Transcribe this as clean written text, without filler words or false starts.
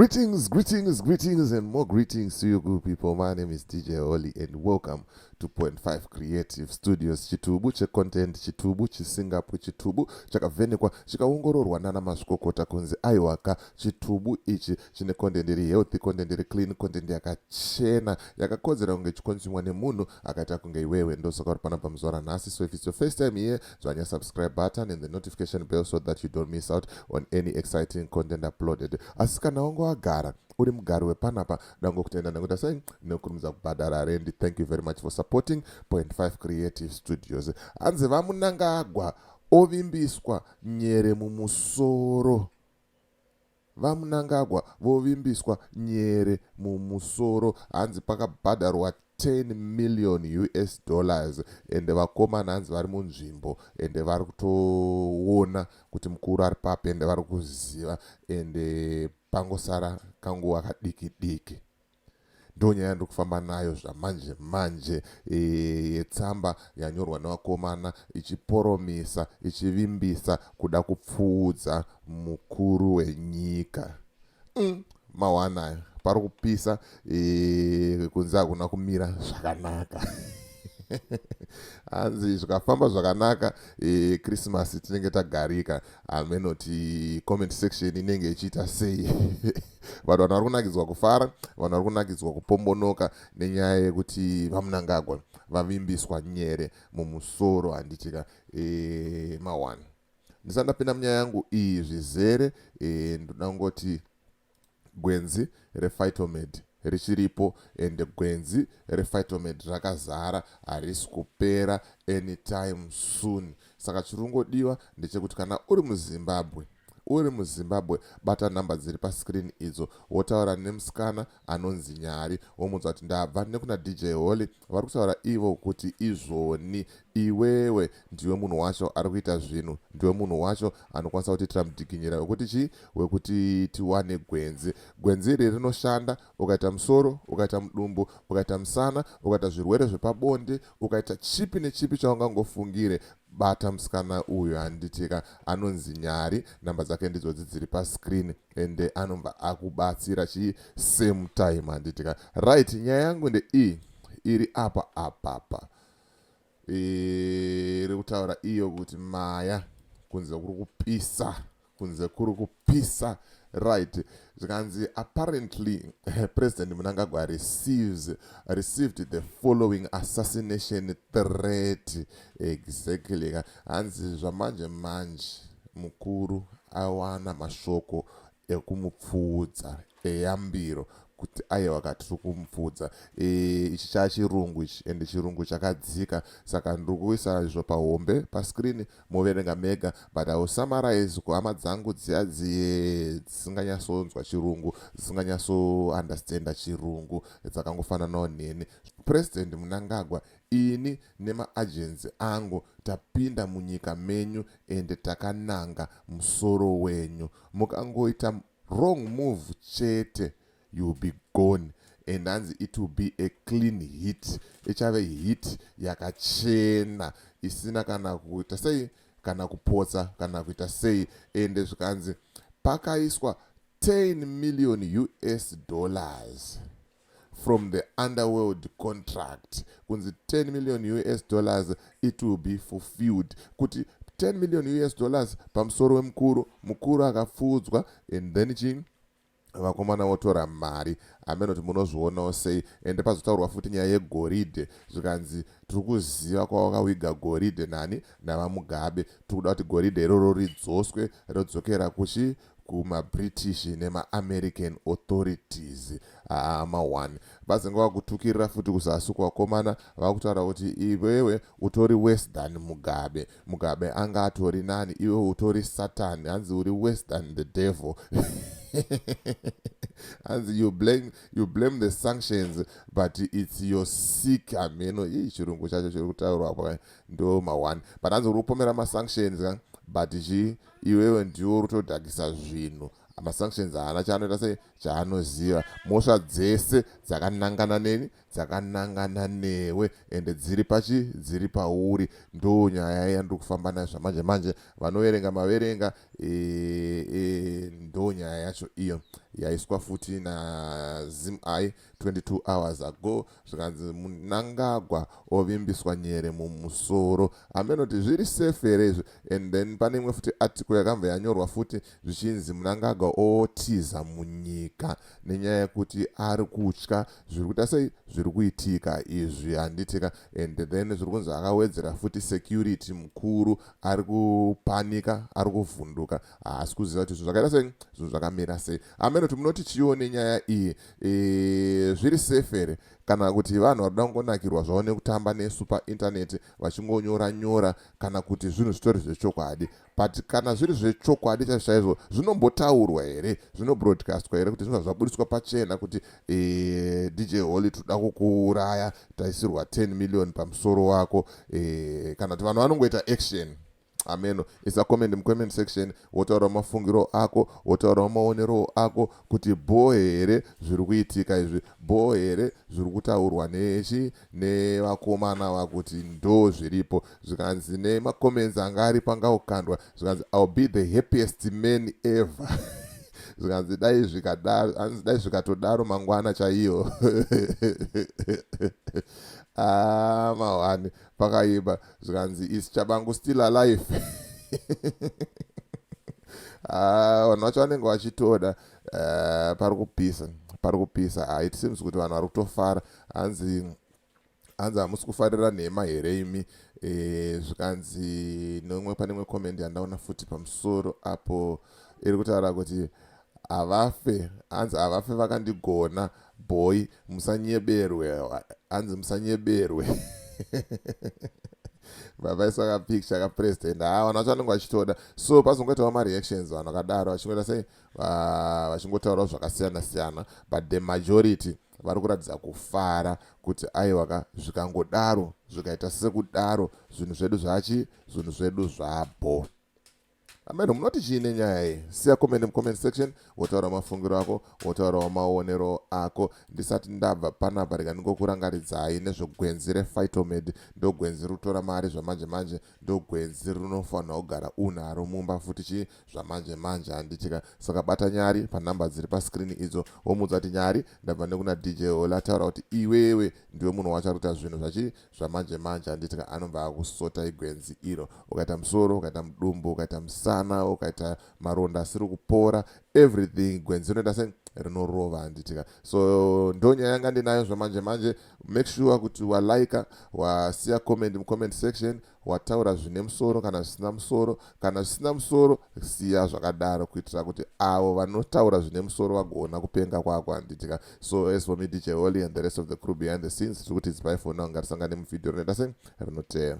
Greetings, greetings, greetings, and more greetings to you good people. My name is DJ Oli, and welcome to Point 5 Creative Studios. Chitubu checontent, chitubu chisingapwe, chitubu chakavhenekwa chikaongororwa nana mazvikokota kunzi aiwaka, chitubu ichi chine content iri healthy, content iri clean, content yakachena, yakakodzera kunge ichikonsumwa nemunhu akaita kunge iwewe. Ndosaka uri panapa muzuva ranhasi. So if it's your first time here, dzvanya subscribe button and the notification bell so that you don't miss out on any exciting content uploaded. Asi kana wanga wagara uri mugari wepanapa, dangokutenda nekuti sei nekukurumidza kubhadhara rendi. Thank you very much for supporting Point 5 Creative Studios. Hanzi VaMunangagwa ovimbiswa nyere mumusoro. VaMunangagwa vovimbiswa nyere mumusoro. Hanzi pakabhadharwa 10 million US dollars, ende vakomana hanzi vari munzvimbo, ende vari kutoona kuti mukuru ari papi, ende vari kuziva, ende pangosara kanguva kadiki diki. Ndo nyaya yandiri kufamba nayo zvamanje manje, yetsamba yanyorwa nevakomana ichiporomisa, ichivimbisa kuda kupfuudza mukuru wenyika. Mawanayo pari kupisa, kunze hakuna kumira zvakanaka. Hanzi zvikafamba zvakanaka, Christmas tinenge tagarika. Amenoti comment section inenge ichiita sei? Vanhu vari kunakidzwa kufara, vanhu vari kunakidzwa kupombonoka nenyaya yekuti VaMunangagwa vavimbiswa nyere mumusoro, handitika? Ma1 ndisati ndapinda munyaya yangu iyi zvizere, ndoda kungoti gwenzi rePhytomed richiripo, ende gwenzi rePhytomed rakazara, harisi kupera anytime soon. Saka chiri kungodiwa ndechekuti kana uri muZimbabwe, uri muZimbabwe, bata nhamba dziri pascreen idzo, wotaura nemusikana anonzi Nyari, womuudza kuti ndabva nekuna DJ Holly, vari kutaura ivo kuti izvoni iwewe ndiwe munhu wacho ari kuita zvinhu, ndiwe munhu wacho anokwanisa kutiitira mudhikinyira wekuti chii, wekuti tiwane gwenzi. Gwenzi iri rinoshanda ukaita musoro, ukaita mudumbu, ukaita musana, ukaita zvirwere zvepabonde, ukaita chipi nechipi chaungangofungire. Bata musikana uyu, handitika? Anonzi Nyari, namba dzake ndidzodzi dziri pascreen, ende anobva akubatsira chii same time, handitika? Right, nyaya yangu ndeiyi iri apa apapa, iri kutaura iyo kuti maya kunze kuri kupisa, kunze kuri kupisa. Right, zvikanzi apparently President Mnangagwa received the following assassination threat. Exactly, hanzi zvamanje manje mukuru awana mashoko ekumupfuudza, eyambiro kuti aiwa, katiri kumupfuudza. Ichi chachirungu ichi, ende chirungu chakadzika, saka ndiri kuisa izvo pahombe pascreen, moverenga mega, but I will summarize kuhama dzangu dziya dziye dzisinganyatsonzwa chirungu, dzisinganyatsoundestanda chirungu, dzakangofananawo neni. President Munangagwa, ini nemaagents angu tapinda munyika menyu, ende takananga musoro wenyu. Mukangoita wrong move chete, you will be gone. And hanzi it will be a clean hit, ichave hit yakachena isina kana kuita sei, kana kupotsa, kana kuita sei. Ende zvikanzi pakaiswa 10 million US dollars from the underworld contract, kunzi 10 million US dollars, it will be fulfilled, kuti 10 million US dollars pamusoro wemukuru, mukuru akapfuudzwa, and then chii, vakomana votora mari. Amenoti munozvionawo sei? Ende pazotaurwa futi nyaya yegoridhe, zvikanzi tiri kuziva kwawakawiga goridhe nani navaMugabe. Tiri kuda kuti goridhe iroro ridzoswe, rodzokera kuchi kumaBritish nemaAmerican authorities. Ma1 vazenge vakutukirira futi kuzasi kuvakomana, vakutaura kuti iwewe utori worse than Mugabe. Mugabe anga atori nani, iwe utori Satan. Hanzi uri worse than the devil. Hanzi you blame the sanctions, but it's your sick, ameno ii chirungu chacho chiri kutaurwa ndo ma1, but hanzi uri kupomera masanctions, but chi iwewe ndiwo uri kutodhakisa zvinhu. Masanctions haana chaanoita sei, chaanoziva. Mhosva dzese dzakanangana neni, dzakanangana newe, ende dziri pachi, dziri pauri. Ndo nyaya yandiri kufamba nayo zvamanje manje. Vanoverenga maverenga. Ndo nyaya yacho iyo yaiswa futi naZimEye 22 hours ago. Zvikanzi Mnangagwa ovimbiswa nyere mumusoro. Hamenoti zviri safe here izvi? And then pane imwe futi article yakambva yanyorwa futi, zvichinzi Mnangagwa otiza munyika nenyaya yekuti ari kutya zviri kuita sei, zviri kuitika izvi, handitika? And then zviri kunzi akawedzera futi security mukuru, ari kupanika, ari kuvhunduka, haasi kuziva kuti zvinhu zvakaita sei, zvinhu zvakamira sei. Hamenoti munoti chiwo nenyaya iyi? Zviri safe here, kana kuti vanhu vari kuda kungonakirwa zvavo nekutamba nesu paintaneti vachingonyora nyora, kana kuti zvinhu zvitori zvechokwadi? But kana zviri zvechokwadi chaizvo chaizvo, zvinombotaurwa here, zvinobroadcastwa here, kuti zvinobva zvabudiswa pachena kuti DJ Holly, toda kukuuraya, taisirwa 10 million pamusoro wako? Kana kuti vanhu vanongoita action? Ameno, isa comment mucomment section, wotaurawo mafungiro ako, wotaurawo maonero ako kuti bho here zviri kuitika izvi, bho here zviri kutaurwa nechi nevakomana vakuti ndo zviripo. Zvikanzi nemacomments anga aripo angaukandwa, zvikanzi, "I'll be the happiest man ever." Zvikanzi dai zvikadaro, hanzi dai zvikatodaro mangwana chaiyo. Ah, mahwani, pakaipa. Zvikanzi, "Is Chabangu still alive?" Ah, vanhu vacho vanenge vachitoda. Pari kupisa, pari kupisa. Ah, it seems kuti vanhu vari kutofara. Hanzi, "Hamusi kufarira nhema here imi?" Zvikanzi nomwe, pane imwe comment yandaona futi pamusoro apo iri kutaura kuti havafe, hanzi havafe vakandigona boy, musanyeberwe. Hanzi musanyeberwe. Vavaisa kapicture kapresident. Ha, vanhu vacho vanenge vachitoda. So pazongoitawo mareactions, vanhu vakadaro vachingoita sei, vachingotaurawo zvakasiyana siyana, but the majority vari kuratidza kufara kuti aiwaka, zvikangodaro, zvikaita sekudaro, zvinhu zvedu zvachi, zvinhu zvedu zvabho. Ameno, munoti chii nenyaya iyi? Siya comment mucomment section, wotaura mafungiro ako, wotaurawo maonero ako. Ndisati ndabva panapa, rega ndingokurangaridzai nezvegwenzi rePhytomed. Ndogwenzi riri kutora mari zvamanje manje, ndogwenzi rinofanira kugara unaro mumba futi chii zvamanje manje, handitika? Saka bata Nyari panhamba dziri paskrini idzo, womudza kuti, "Nyari, ndabva nekuna DJ Ola, ataura kuti iwewe ndiwe munhu wacho ari kuita zvinhu zvachi zvamanje manje," handitika? Anobva akusota igwenzi iro. Ukaita musoro, ukaita mudumbu, ukaita musana, ukaita maronda asiri kupora, everything, gwenzi rinoita sei, rinorova, handitika? So ndo nyaya yanga ndinayo zvamanje manje. Make sure kuti walika, wasiya comment mucomment section, wataura zvine musoro kana zvisina musoro. Kana zvisina musoro, siya zvakadaro kuitira kuti avo vanotaura zvine musoro vagoona kupenga kwako, handitika? So as for me, DJ Holly, and the rest of the crew behind the scenes, tiri kuti it's bye for now. Ngatisangane muvhidhiyo rinoita sei, rinoteera.